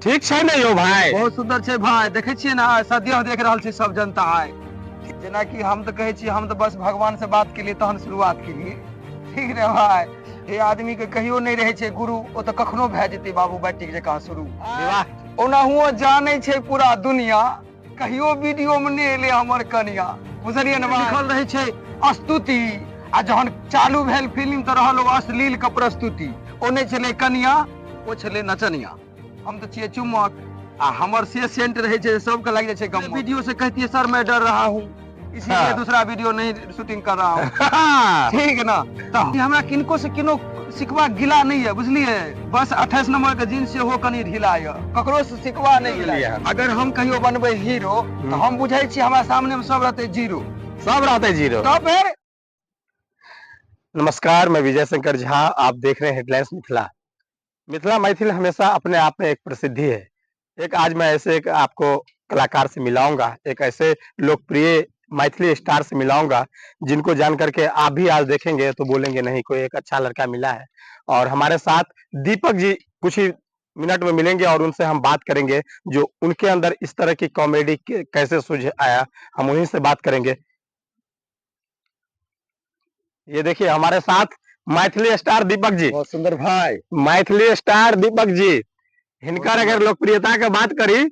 ठीक छै ने यौ भाय? बहुत सुंदर छै भाय, देखै छियै ने सद्यः देख रहल छै सब जनता आइ। जेनाकि हम तऽ कहै छी, हम तऽ बस भगवान से बात केलियै तहन शुरुआत केलियै, ठीक ने भाय? जे आदमी के कहियो नहि रहै छै गुरु, ओ तऽ कखनो भए जेतै बाबू बैटिक जकाँ शुरू। विवाह ओनाहुओ जानै छै पूरा दुनिया, कहियो वीडियो में नहि एलै हमर कनिया, बुझलियै ने? लिखल रहै छै स्तुति, आ जहन चालू भेल फिल्म तऽ रहल ओ अश्लील के प्रस्तुति। ओ नहि छलै कनिया, ओ छलै नचनिया। हम तऽ छियै चुम्बक, आ हमर से सेंट रहै छै सबके लागि जाइ छै गम। वीडियो से कहतियै सर मैं डर रहा हूँ, इसीलिए दूसरा वीडियो नहीं शूटिंग कर रहा हूँ, ठीक है ना? तऽ हमरा किनको से किनो सिखबा गिला नहीं है, बुझलियै? बस 28 नंबर के जींस सेहो कनि ढीला यऽ, ककरो से सिखबा नहीं गिला। अगर हम कहियो बनबै हीरो तऽ हम बुझै छी हमरा सामने में सब रहतै जीरो, सब रहतै जीरो। तऽ फेर नमस्कार, मैं विजय शंकर झा, आप देख रहे हैं हेडलाइंस मिथिला। मिथिला मैथिल हमेशा अपने आप में एक प्रसिद्धि है। एक आज मैं ऐसे एक आपको कलाकार से मिलाऊंगा, एक ऐसे लोकप्रिय मैथिली स्टार से मिलाऊंगा जिनको जान करके आप भी आज देखेंगे तो बोलेंगे नहीं कोई एक अच्छा लड़का मिला है। और हमारे साथ दीपक जी कुछ ही मिनट में मिलेंगे और उनसे हम बात करेंगे जो उनके अंदर इस तरह की कॉमेडी कैसे सूझ आया, हम उन्हीं से बात करेंगे। ये देखिए हमारे साथ मैथिली स्टार दीपक जी। बहुत सुंदर भाई। मैथिली स्टार दीपक जी, हिनकर अगर लोकप्रियता के बात करी,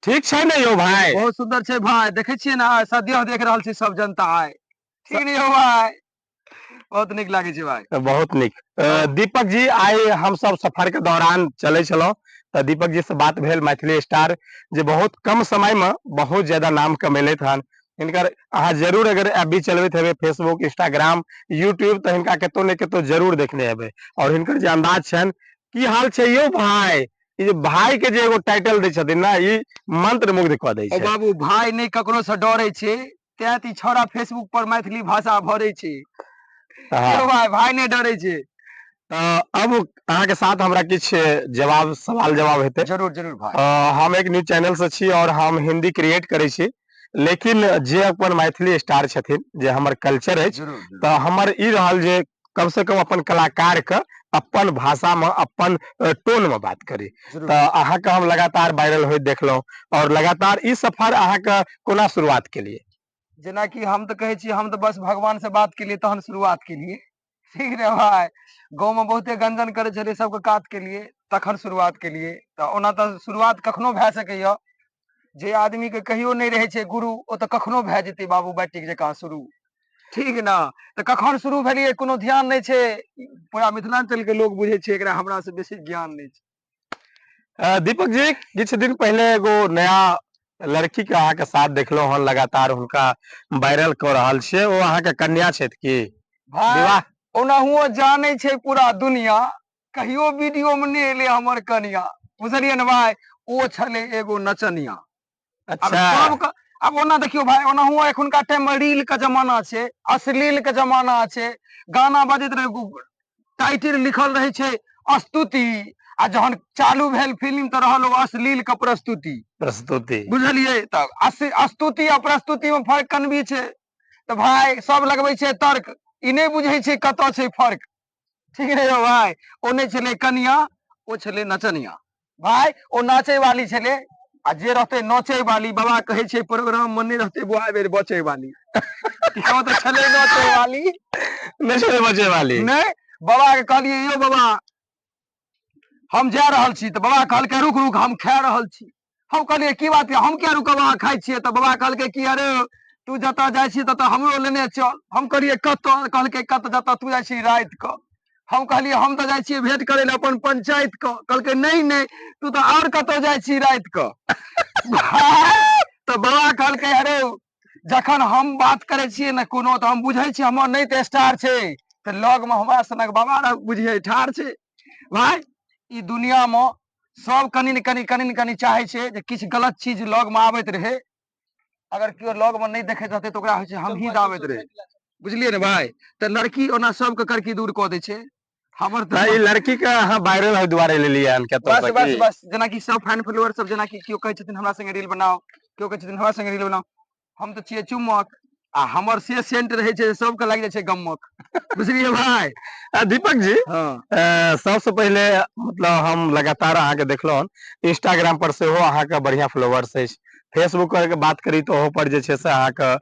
ठीक छै ने यौ भाय? बहुत सुंदर छै भाय, देखै छियै ने सद्यः देख रहल छै सब जनता आइ, ठीक ने यौ भाय? बहुत नीक लागै छै भाय। बहुत नीक। दीपक जी, आइ हम सब सफर के दौरान चलै छलहुँ तऽ दीपक जी से बात भेल, मैथिली स्टार जे बहुत कम समय में बहुत ज्यादा नाम कमेलथि हन। हिनकर अहाँ जरूर अगर ऐप भी चलबैत हेबै, फेसबुक, इंस्टाग्राम, यूट्यूब, तऽ हिनका कतौ ने कतौ जरूर देखने हेबै। और हिनकर जे अंदाज छनि, की हाल छै यौ भाय, ई जे भाय के जे एगो टाइटल दै छथिन ने, ई मंत्र मुग्ध कऽ दै ओ छै। बाबू, भाय नहि ककरो से डरै छै, तें तऽ ई छौड़ा फेसबुक पर मैथिली भाषा भरै छै। यौ भाय, भाय नहि डरै छै। तऽ अब अहाँके साथ हमरा किछु जवाब सवाल जवाब हेतै। जरूर जरूर भाय। हम एक न्यूज चैनल से छी और हम हिंदी क्रिएट करै छी, लेकिन जे अपन मैथिली स्टार छथिन, जे हमर कल्चर अछि, जरूर जरूर। तऽ हमर ई रहल जे कम से कम अपन कलाकार के अपन भाषा में अपन टोन में बात करी। जरूर। तऽ अहाँके हम लगातार वायरल होइत देखलहुँ, और लगातार ई सफर अहाँके कोना शुरुआत केलियै? जेनाकि हम तऽ कहै छी, हम तऽ बस भगवान से बात केलियै तहन शुरुआत केलियै, ठीक ने भाय? गाँव में बहुते गंजन करै छलियै, सबके कात केलियै तखन शुरुआत केलियै। तऽ ओना तऽ शुरुआत कखनो भए सकैया, जे आदमी के कहियो नहि रहै छै गुरु, ओ तऽ कखनो भए जेतै बाबू बैटिक जकाँ शुरू, ठीक ने? तऽ कखन शुरू भेलियै कोनो ध्यान नहि छै, पूरा मिथिलांचल के लोग बुझै छै एकरा हमरा से बेसी ज्ञान नहि छै। दीपक जी, किछु दिन पहिले एगो नया लड़की के अहाँके साथ देखलहुँ हन, लगातार हुनका वायरल कऽ रहल छियै, ओ अहाँके कन्या छथि की? भाय, विवाह ओनाहुओ जानै छै पूरा दुनिया, कहियो वीडियो में नहि एलै हमर कनिया, बुझलियै ने भाय? ओ छलै एगो नचनिया। अच्छा। सबके आब ओना देखियौ भाय, ओनाहुओ एखुनका टाइम में रील के जमाना छै, अश्लील के जमाना छै, गाना बजैत रहै, टाइटिल लिखल रहै छै स्तुति, आ जहन चालू भेल फिल्म तऽ रहल ओ अश्लील के प्रस्तुति। प्रस्तुति। बुझलियै? तऽ स्तुति आ प्रस्तुति में फर्क कनबी छै। तऽ भाय सब लगबै छै तर्क, ई नहि बुझै छै कतऽ छै फर्क, ठीक ने यौ भाय? ओ नहि छलै कनिया, ओ छलै नचनिया भाय, ओ नाचै वाली छलै, आ जे रहतै नचै वाली, बाबा कहै छै प्रोग्राम मे नहि रहतै बुआ बेर बचै वाली, ओ तऽ छलै नचै वाली, नहि छलै बचै वाली। नहि, बाबा के कहलियै यौ बाबा हम जा रहल छी, तऽ बाबा कहलकै रुक रुक हम खा रहल छी। हम कहलियै की बात यऽ, हम किया रुकब, अहाँ खाइ छियै? तऽ बाबा कहलकै कि अरे तू जतऽ जाइ छी ततऽ हमरो लेने चल। हम कहलियै कतऽ? कहलकै कतऽ जतऽ तू जाइ छी राति कऽ। हम कहलियै हम तऽ जाइ छियै भेंट करै लए अपन पंचायत कऽ। कहलकै नहि नहि तू तऽ आओर कतऽ जाइ छी राति कऽ। तऽ बाबा कहलकै अरे जखन हम बात करै छियै ने कोनो, तऽ हम बुझै छियै हमर नहि तऽ स्टार छै, तऽ लगमे हमरा सनक बाबा रह बुझियै ठाढ़ छै। भाय ई दुनियामे सब कनि ने कनि कनि ने कनि चाहै छै जे किछु गलत चीज लगमे आबैत रहै, अगर केओ लगमे नहि देखैत रहतै तऽ ओकरा होइ छै हमही दाबैत रहै, बुझलियै ने भाय? तऽ लड़की ओना सबके करकी दूर कऽ दै छै, हमर तऽ ई लड़की के अहाँ वायरल होय दुआरे लेलियै हन कतौ बस से बस की? बस, जेनाकि सब फैन फॉलोअर सब, जेनाकि केओ कहै छथिन हमरा संगे रील बनाओ, केओ कहै छथिन हमरा संगे रील बनाओ, हम तऽ छियै चुम्बक, आ हमर से सेंट रहै छै सबके लागि जाइ छै गमक, बुझलियै भाय? दीपक जी, हँ। सबसँ पहिले मतलब हम लगातार अहाँके देखलहुँ हन, इंस्टाग्राम पर सेहो अहाँके बढ़िआँ फॉलोअर्स अछि, फेसबुक के बात करी तऽ ओहो पर जे छै से अहाँके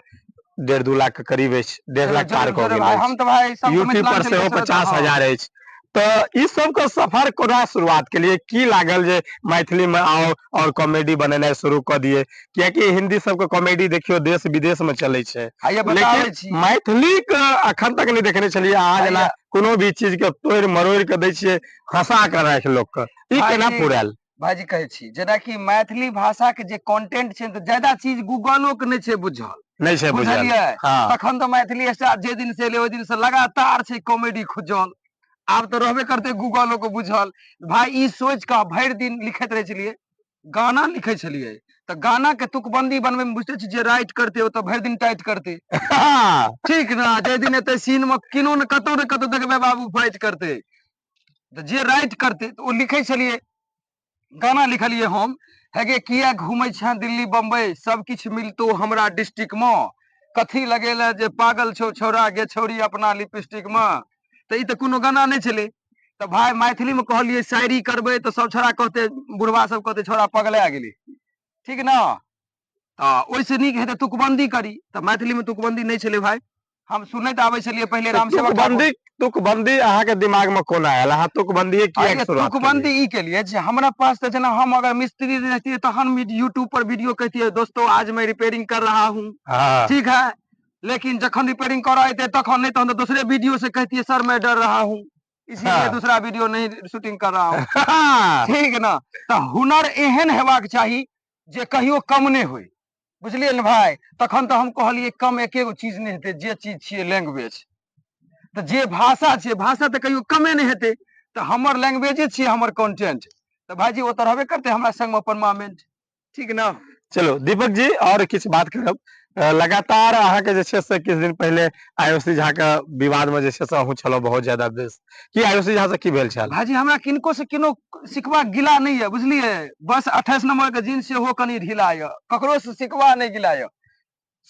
1.5-2 लाख के करीब अछि, 1.5 लाख पार जरूर कऽ जरूर गेल भाय, अछि। हम तऽ भाय सबके यूट्यूब पर मिथिलाञ्चल के सेहो छोड़े तऽ पचास हँ। हजार अछि। तऽ ई सबके सफर कोना शुरुआत केलियै? की लागल जे मैथिली मे आउ और कॉमेडी बनेनाइ शुरू कऽ दियै? कियाकि हिन्दी सबके कॉमेडी देखियौ देश विदेश मे चलै छै, हैया बताबै लेकिन छी। मैथिली के अखन तक नहि देखने छलियै अहाँ जेना हैया। कोनो भी चीज के तोड़ि मरोड़ि के दै छियै, हंसा के राखि लोक के, ई केना भाईजी पुरायल? भाईजी कहै छी जेनाकि मैथिली भाषा के जे कंटेंट छै तऽ ज्यादा चीज गूगलो के नहि छै बुझल। नहि छै बुझल। बुझलियै? हँ। तखन तऽ मैथिली स्टार जे दिन से एलै ओहि दिन से लगातार छै कॉमेडी खुजल, आब तऽ रहबे करतै गूगलो के बुझल। भाय ई सोचि कऽ भरि दिन लिखैत रहै छलियै, गाना लिखै छलियै, तऽ गाना के तुकबंदी बनबै मे बुझते छी जे राइट करतै ओ तऽ भरि दिन टाइट करतै। हँ। ठीक ने? जाहि दिन एतै सीन मे किनो ने कतौ ने कतौ देखबै बाबू फाइट करतै, तऽ जे राइट करतै तऽ ओ लिखै छलियै, गाना लिखलियै हम, हेगे किया घूमै छें दिल्ली बम्बई, सब किछु मिलतो हमरा डिस्ट्रिक्ट मे, कथी लगेले जे पागल छौ छौड़ा गे छौड़ी अपना लिपस्टिक मे। तऽ ई तऽ कोनो गाना नहि छलै। तऽ भाय मैथिली मे कहलियै शायरी करबै तऽ सब छौड़ा कहतै, बुढ़वा सब कहतै छौड़ा पगला गेलै, ठीक ने? तऽ ओहिसँ नीक हेतै तुकबंदी करी। तऽ मैथिली मे तुकबंदी नहि छलै भाय, हम सुनैत आबै छलियै पहिले रामसेवक ठाकुर। तुकबंदी अहाँके दिमाग में कोना आयल? अहाँ तुकबंदी किया अरे शुरुआत तुकबंदी केलियै? ई केलियै जे हमरा पास तऽ जेना हम अगर मिस्त्री रहतियै तहन यूट्यूब पर वीडियो कहतियै दोस्तों आज मैं रिपेयरिंग कर रहा हूँ, हँ। ठीक है, लेकिन जखन रिपेयरिंग करऽ एतै तखन नहि, तहन तऽ दोसरे वीडियो से कहतियै सर मैं डर रहा हूँ, इसीलिए हाँ। दूसरा वीडियो नहीं शूटिंग कर रहा हूँ। हाँ। ठीक ना? तऽ हुनर एहन हेबाक चाही जे कहियो कम नहि होइ, बुझलियै ने भाय? तखन तऽ हम कहलियै कम एके गो चीज नहि हेतै, जे चीज छियै लैंग्वेज, तऽ जे भाषा छियै भाषा तऽ कहियो कमे नहि हेतै, तऽ हमर लैंग्वेजे छियै हमर कंटेंट, तऽ भायजी ओ तऽ रहबे करतै हमरा संगमे परमानेंट, ठीक ने? चलो दीपक जी, और किछु बात करब। लगातार अहाँके जे छै से किछु दिन पहिले आयुषी झा के विवाद में जे छै से अहूँ छलहुँ बहुत ज्यादा व्यस्त, की आयुषी झा से की भेल छल? भायजी हमरा किनको से किनो सिखबाक गिला नहि यऽ, बुझलियै? बस 28 नंबर के जींस सेहो कनि ढीला यऽ, ककरो से सिखबा नहि गिला यऽ,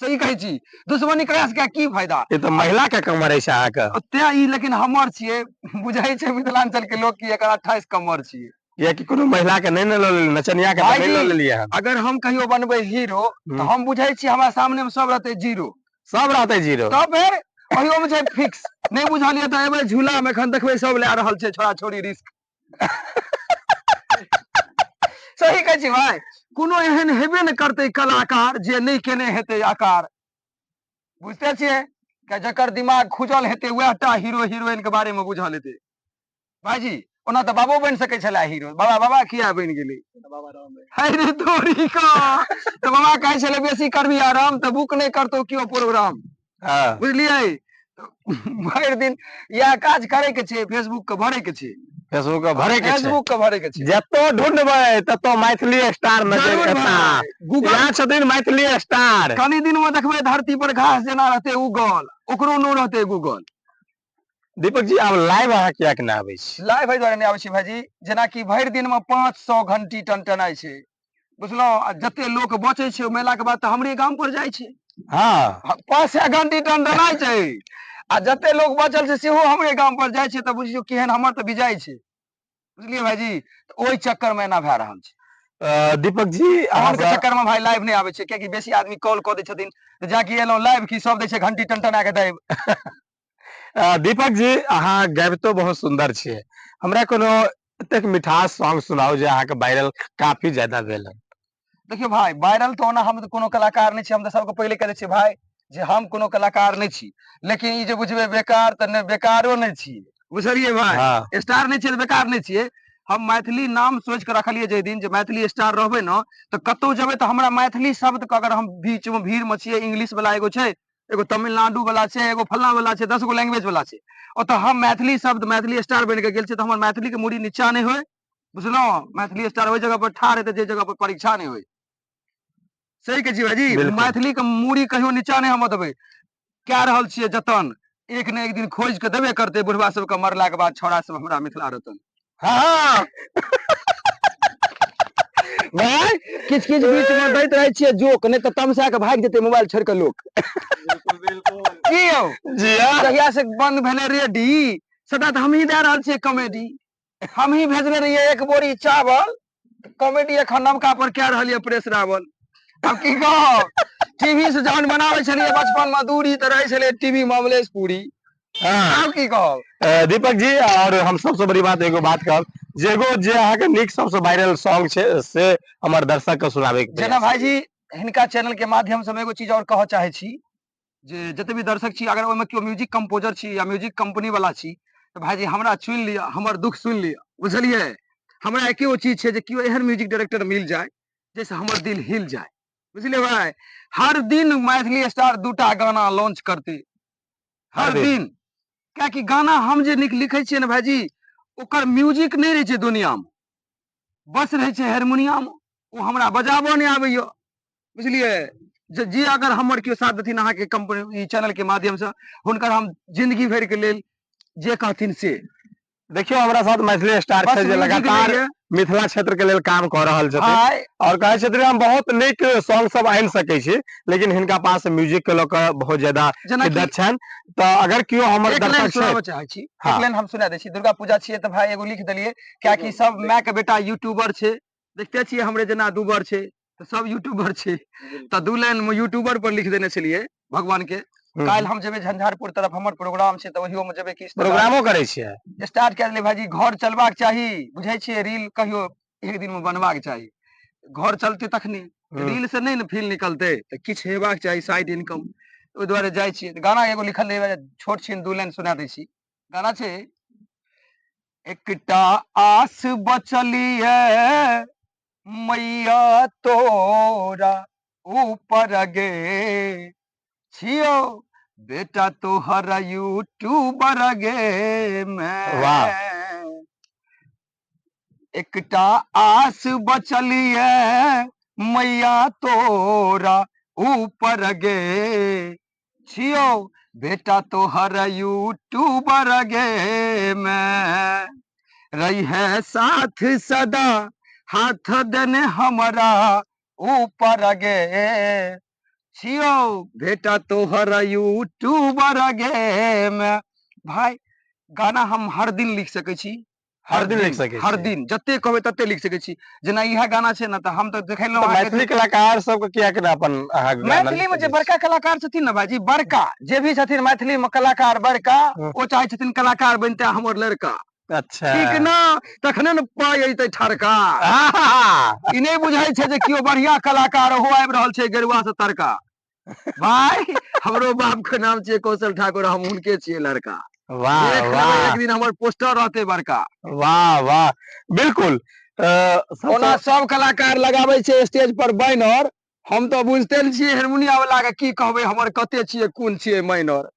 सही कहै छी। दुश्मनी ककरा से की फायदा? ई तऽ महिला के कमर अछि अहाँके। तें ई लेकिन हमर छियै, बुझै छै मिथिलांचल के लोक कि एकर 28 कमर छियै। कियाकि कोनो महिला के नहि ने लऽ लेलियै, नचनिया के तऽ नहि लऽ भाईजी, लेलियै हन। अगर हम कहियो बनबै हीरो तऽ हम बुझै छी हमरा सामने मे सब रहतै जीरो, सब रहतै जीरो, तब फेर ओहियो मे छै फिक्स। नहि बुझलियै तऽ एबै झूला मे, एखन देखबै सब लए रहल छै छोड़ा छोड़ी रिस्क। सही कहै छी भाय, कोनो एहन हेबे ने करतै कलाकार जे नहि केने हेतै आकार, बुझते छियै? कि जकर दिमाग खुजल हेतै वएह टा हीरो हीरोइन के बारे मे बुझल हेतै। भाईजी ओना तऽ बाबो बनि सकै छलै हीरो, बाबा बाबा किया बनि गेलै? अरे तोरी का, तऽ बाबा कहै छलै बेसी करबी आराम तऽ बुक नहि करतौ केओ प्रोग्राम। हँ। बुझलियै? भरि दिन इएह काज करे के छै, फेसबुक के भरे के छै। फेसबुक के भरे के छै। फेसबुक के भरे के छै। जतो ढूंढबै ततो मैथिली स्टार नजर जरूर एता। भाई, गूगल यहाँ छथिन मैथिली स्टार। कनी दिन में देखबै धरती पर घास जेना रहतै उगल, ओकरो नो रहतै गूगल। दीपक जी, आब लाइव अहाँ कियाक नहि आबै छी? लाइव एहि दुआरे नहि आबै छी भाईजी, जेनाकि भरि दिन में 500 घंटी टनटनाइ छै, बुझलहुँ? आ जते लोक बचै छै मेला के बाद तऽ हमरे गाम पर जाइ छै। हँ। 500 घंटी टनटनाइ छै आ जते लोक बचल छै सेहो हमरे गाम पर जाइ छै, तऽ बुझियौ केहन हमर तऽ बिजाइ छै, बुझलियै भाईजी? तऽ ओहि चक्कर में एना भए रहल छै। दीपक जी, अहाँ के चक्कर में भाई लाइव नहि आबै छै, कियाकि बेसी आदमी कॉल कऽ दै छथिन, तऽ जाकि एलहुँ लाइव की सब दै छै घंटी टनटना के दाबि। दीपक जी, अहाँ गाबितो बहुत सुंदर छियै, हमरा कोनो एतेक मिठास सॉन्ग सुनाउ जे अहाँके वायरल काफी ज्यादा भेल हन। देखियौ भाई, वायरल तऽ ओना हम तऽ कोनो कलाकार नहि छी, हम तऽ सबके पहिले कह दै छियै भाई जे हम कोनो कलाकार नहि छी, लेकिन ई जे बुझबै बेकार तऽ नहि, बेकारो नहि छी, बुझलियै भाई? हँ। स्टार नहि छियै तऽ बेकार नहि छियै। हम मैथिली नाम सोचि कऽ रखलियै जाहि दिन जे मैथिली स्टार रहबै ने तऽ कतहु जेबै तऽ हमरा मैथिली शब्द के अगर हम बीच मे भीड़ मे छियै, इंग्लिश वाला एगो छै, एगो तमिलनाडु वाला छै, एगो फल्लाँ वाला छै, 10 गो लैंग्वेज वाला छै, ओतऽ हम मैथिली शब्द मैथिली स्टार बनि कऽ गेल छियै तऽ हमर मैथिली के मूड़ी नीचा नहि होइ, बुझलहुँ? मैथिली स्टार ओहि जगह पर ठाढ़ हेतै जे जगह पर परीक्षा नहि होइ। सही कहै छी भाईजी? बिल्कुल। मैथिली के मूड़ी कहियो नीचा नहि हम देबै। कए रहल छियै जतन, एक ने एक दिन खोजि कऽ देबे करतै बुढ़वा सबके मरला के बाद छौड़ा सब हमरा मिथिला रतन। हँ। भाय किछु किछु बीच मे दैत रहै छियै जोक, नहि तऽ तमसा कऽ भागि जेतै मोबाइल छोड़ि कऽ लोक। की यौ? जी हाँ। जहिया से बंद भेलै रेडी, सदा तऽ हमही दए रहल छियै कॉमेडी। हमही भेजने रहियै एक बोरी चावल, कॉमेडी एखन नवका पर कए रहल यऽ प्रेस रावल। आब की कहब, टीवी से जहन बनाबै छलियै बचपन मे दूरी, तऽ रहै छलै टीवी मे अमलेश पुरी। हाँ। आब की कहब। दीपक जी, और हम सबसे बड़ी बात एगो बात कहब जे एगो जे अहाँके नीक सबसे वायरल सॉन्ग छै से हमर दर्शक के सुनाबे के जेना प्रयास। भाईजी, हिनका चैनल के माध्यम से हम एगो चीज और कहऽ चाहे छी जे जते भी दर्शक छी, अगर ओहिमे केओ म्यूजिक कंपोजर छी या म्यूजिक कंपनी वाला छी, तऽ भाईजी हमरा चुनि लिअ, हमर दुख सुनि लिअ, बुझलियै? हमरा एके गो चीज छै जे केओ एहन म्यूजिक डायरेक्टर मिल जाय जाहिसँ हमर दिल हिल जाय, बुझलियै भाई? हर दिन मैथिली स्टार दूटा गाना लॉन्च करतै, हर हर दिन। दिन। कियाकि गाना हम जे नीक लिखै छियै ने भाईजी, ओकर म्यूजिक नहि रहै छै दुनियामे, बस रहै छै हारमोनियम, ओ हमरा बजाबऽ नहि आबैया, बुझलियै? जे जे अगर हमर केओ साथ देथिन अहाँके कंपनी ई चैनल के माध्यम से, हुनकर हम जिंदगी भरि के लेल जे कहथिन से। देखियौ, हमरा साथ मैथिली स्टार बस छै जे म्यूजिक लगातार नहि मिथिला क्षेत्र के लेल काम कऽ रहल छथिन आइ और कहै छथिन हम बहुत नीक सॉन्ग सब आनि सकै छी, लेकिन हिनका पास म्यूजिक के लऽ कऽ बहुत ज्यादा जेनाकि शिद्दत छनि। तऽ अगर केओ हमर एक लाइन दर्शक छै, सुनाबऽ चाहै छी। हाँ। एक लाइन हम सुना दै छी। दुर्गा पूजा छियै तऽ भाय एगो लिख देलियै, कियाकि सब माय के बेटा यूट्यूबर छै, देखते छियै हमरे जेना दूबर छै तऽ सब यूट्यूबर छै, तऽ दू लाइन मे यूट्यूबर पर लिख देने छलियै भगवान के। काल्हि हम जेबै झंझारपुर तरफ, हमर प्रोग्राम छै, तऽ ओहियो मे जेबै। कि प्रोग्रामो करै छियै? स्टार्ट कए देलियै भाईजी, घर चलबाक चाही, बुझै छियै? रील कहियो एक दिन मे बनबाक चाही, घर चलते तखनी। रील से नहि ने फील निकलतै, तऽ किछु हेबाक चाही साइड इनकम, ओहि दुआरे जाइ छियै। तऽ गाना एगो लिखल रहै छोट छिन, दू लाइन सुना दै छी। गाना छै, एकटा आस बचलिए मैया तोरा ऊपर गे, छियो बेटा तोहर यूट्यूबर गे मैं। वाह। एकटा आस बचलिए मैया तोरा ऊपर गे, छियो बेटा तोहर यूट्यूबर गे मैं, रही है साथ सदा हाथ देने हमरा ऊपर गे, छियो बेटा तोहर यूट्यूबर गे मैं। भाई, गाना हम हर दिन लिख सकै छी। हर दिन लिख सकै हर छी। दिन, जते कहबै तते लिख सकै छी। जेना इएह गाना छै ने, तऽ हम तऽ देखेलहुँ तऽ अहाँके। मैथिली कलाकार सबके किया के अपन अहाँ गाना मैथिली में जे लिख सकै छी? बड़का कलाकार छथिन ने भाईजी, बड़का जे भी छथिन मैथिली में कलाकार बड़का, ओ चाहे छथिन कलाकार बनते हमर लड़का। अच्छा। ठीक ने? तखने ने पाइ अयतै ठरका। आहा! ई नहि बुझै छै जे केओ बढ़िया कलाकार ओहो आबि रहल छै गेरुआ से तड़का। भाय, हमरो बाप के नाम छियै कौशल ठाकुर, हम हुनके छियै लड़का। वाह। देख लेबै। वाह। एक दिन हमर पोस्टर रहतै बड़का। वाह वाह, बिल्कुल। ओना सब कलाकार लगाबै छै स्टेज पर बैनर, हम तऽ बुझते ने छियै हारमोनिया वाला के की कहबै, हमर कते छियै कोन छियै माइनर।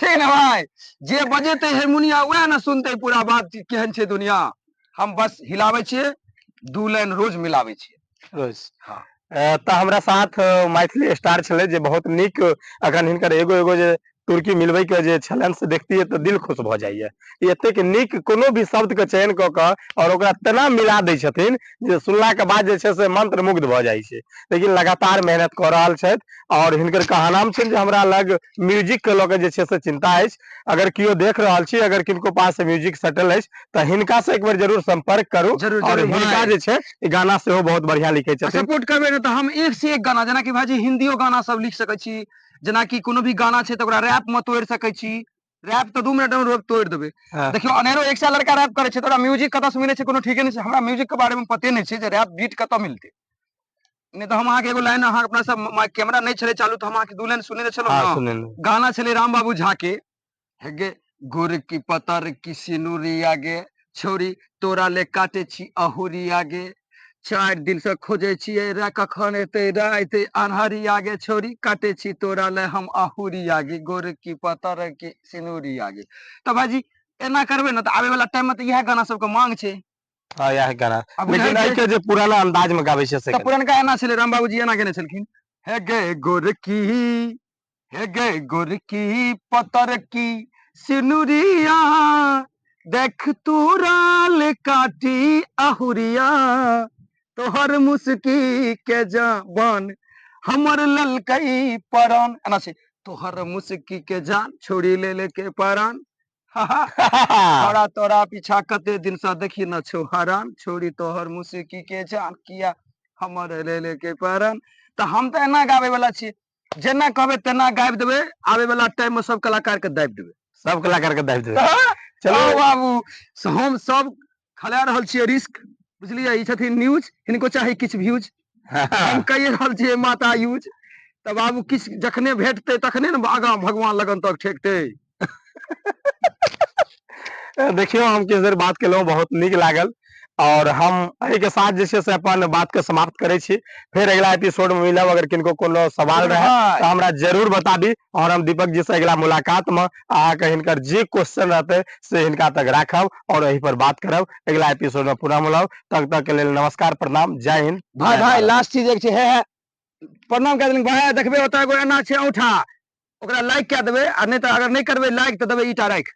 ठीक ने भाय? जे बजेतै हारमोनिया वएह ने सुनतै पूरा बात केहन छै दुनिया। हम बस हिलाबै छियै, दू लाइन रोज मिलाबै छियै। रोज। हाँ। तऽ हमरा साथ मैथिली स्टार छलै जे बहुत नीक अखन हिनकर एगो एगो जे तुर्की मिलबै के जे छलनि से देखतियै तऽ दिल खुश भऽ जाइए। ई एतेक नीक कोनो भी शब्द के चयन कऽ कऽ और ओकरा तेना मिला दै छथिन जे सुनला के बाद जे छै से मंत्र मुग्ध भऽ जाइ छै। लेकिन लगातार मेहनत कऽ रहल छथि और हिनकर कहनाम छनि जे हमरा लग म्यूजिक के लऽ कऽ जे छै से चिंता अछि। अगर केओ देख रहल छी, अगर किनको पास म्यूजिक सेटल अछि तऽ हिनका से एक बेर जरूर संपर्क करू। जरूर। और जरूर हिनका भाई। जे छै ई गाना सेहो बहुत बढ़िया लिखै छथिन। सपोर्ट करबै ने तऽ हम एक से एक गाना, जेनाकि भाईजी हिन्दियो गाना सब लिख सकै छी। जेनाकि कोनो भी गाना छै तऽ ओकरा रैप मे तोड़ि सकै छी। रैप तऽ 2 मिनट मे तोड़ि देबै। देखियौ, अनेरो एक सए लड़का रैप करै छै तऽ ओकरा म्यूजिक कतऽ से मिलै छै कोनो ठीके नहि छै। हमरा म्यूजिक के बारे मे पते नहि छै जे रैप बीट कतऽ मिलतै। नहि तऽ हम अहाँके एगो लाइन, अहाँ अपना सब कैमरा नहि छलै चालू तऽ हम अहाँके दू लाइन सुनेने छलहुँ हाँ ने। सुने ने। गाना छलै राम बाबू झा के, हे गे गोर की पतर की सिनुरिया गे छौरी, तोरा ले काटे छी अहुरिया गे, चारि दिन से खोजे छियै रे कखन एतै रे एतै अन्हरिया गे छौरी, काटे छी तोरा ले हम अहुरिया गे, गोर की पतर की सिनुरिया गे। तऽ भाईजी, एना करबै ने तऽ आबै वाला टाइम मे तऽ इएह गाना सबके मांग छै। हाँ, इएह गाना। आ बुझै लेकिन छै एहिके जे पुराना अंदाज मे गाबै छै से तऽ कनि। पुरनका एना छलै, राम बाबूजी एना गेने छलखिन, हे गे गोरकी, हे गे गोरकी पतर की सिनुरिया, देख तू राल काटी अहुरिया, तोहर मुस्की के जबान हमर ललकै परान। एना छै, तोहर मुस्की के जान छोड़ी ले ले के परान। तोरा तोरा पीछा कते दिन से देखी न छौ हरान, छोड़ी तोहर मुस्की के जान किया हमर ले ले के परान। तऽ हम तऽ एना गाबै वाला छी, जेना कहबै तेना गाबि देबै। आबै वाला टाइम में सब कलाकार के दाबि देबै, सब कलाकार के दाबि देबै। चलो बाबू, हम सब खला रहल छियै रिस्क, बुझलियै? ई छथिन न्यूज, हिनको चाही किछु व्यूज, हम कहि रहल छियै माता यूज। तऽ बाबू किछु जखने भेटतै तखने ने आगाँ भगवान लगन तक ठेकतै। देखियौ, हम किछु देर बात केलहुँ, बहुत नीक लागल और हम एहिके साथ जे छै से अपन बात के समाप्त करै छी। फेर अगिला एपिसोड में मिलब। अगर किनको कोनो सवाल रहे तऽ हमरा जरूर बताबी और हम दीपक जी से अगिला मुलाकात में अहाँके हिनकर जे क्वेश्चन रहतै से हिनका तक राखब और एहि पर बात करब। अगिला एपिसोड में पुनः मिलब, तब तक के लेल नमस्कार, प्रणाम, जय हिंद। भाई, भाई, लास्ट चीज एक छै, हे हे प्रणाम कए देलनि भाई। देखबै ओतऽ एगो एना छै औंठा, ओकरा लाइक कए देबै, आ नहि तऽ अगर नहि करबै लाइक तऽ देबै ईटा राखि।